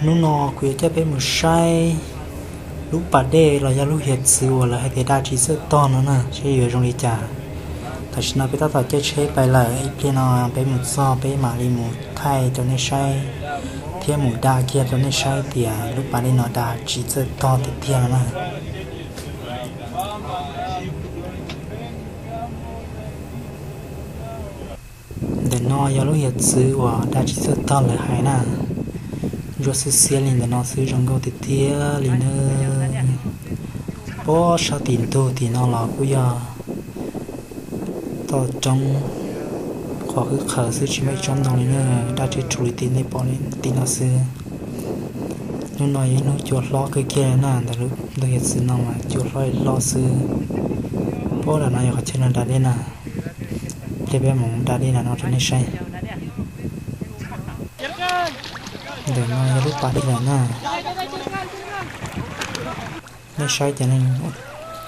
Hnub no kuv yuav coj peb mus saib lub pas dej los yog lub hiav txwv uas lawv hais tias da tsis txawj tog no na, saib yuav zoo li cas. Tam sim no peb tab tom caij tsheb pais lawm, ib pliag no peb mus txog peb mam li mus thaij rau nej saib thiab mus da kiag rau nej saib tias lub pas dej no da tsis txawj tog tiag tiag no na. Ntawm no yog lub hiav txwv uas da tsis txawj tog lawv hais na. Ntsuab xiab xiab li ntawm no xwb, zoo nkauj tiag tiag li na. Pob sab tim ntug tim no los kuj yog toj roob, qhov hwj qhawv xwb tsis muaj ib tsob ntoo li na, daj tsiab rhuv li tim nej pom tim no xwb. Hnub no yog ib hnub cua hlob kawg kiag na, ntawm lub ntug hiav txwv no mas cua hlob li hlob xwb. Pob nram no yog qhov chaw no da dej na, ib pliag peb mus da dej nram no rau nej saib. Ntawm no yog lub pas dej lawm na. Nej saib cov neeg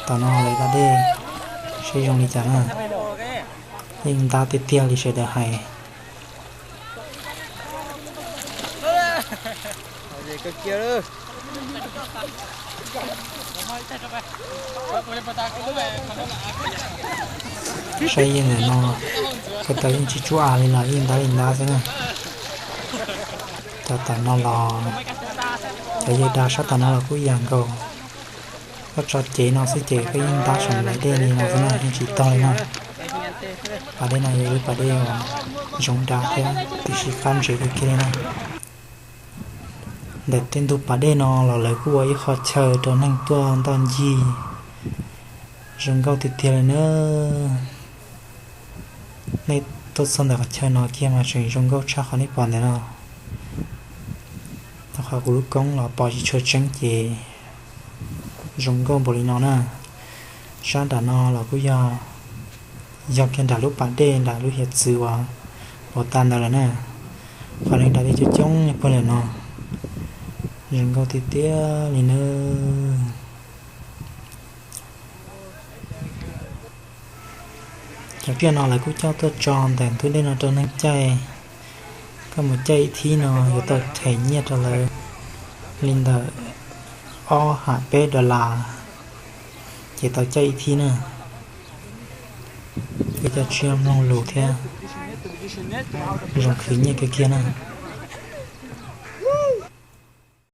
tom no lawv da dej saib zoo li cas na. Yeej ntab tiag tiag li sawv daws hais. Saib yeej ntawm no, ko taw yeej tsis tsuab av li los yeej ntab li ntab xwb na. Cov tom no los cov yawg da sab tom no los kuj ib yam nkaus. Koj tso cev no xwb ces koj yeej ntab saum nplaim dej li no xwb na, yeej tsis tog li na. Pas dej no yog lub pas dej uas zoo da thiab tiam sis qab ntsev kawg kiag li na. Ntawm tej ntug pas dej no los lawv kuj ua ib qho chaw rau neeg tuaj ntoj ncig, zoo nkauj tiag tiag li na. Nej tuaj txog ntawm qhov chaw no kiag mas tseem zoo nkauj tshaj qhov nej pom ntawm no. Rau qhov kuv lub koob los pom tsis tshua tseeb ces zoo nkauj npaum li no na. Sab nram no los kuj yog, yog kiag nram lub pas dej nram lub hiav txwv uas pov tas ntawd lawm na. Qhov neeg da dej coob coob puag nram no, zoo nkauj tiag tiag li na. Cov riaj no lawv kuj coj tuaj tso ntawm ntug dej no rau neeg caij. Koj mus caij ib thib no yuav tau them nyiaj rau lawv li ntawm ob ham peb dollar, ces tau caij ib thib na. Peb cov tsiaj mloog lus thiab zoo khwv nyiaj kawg kiag na.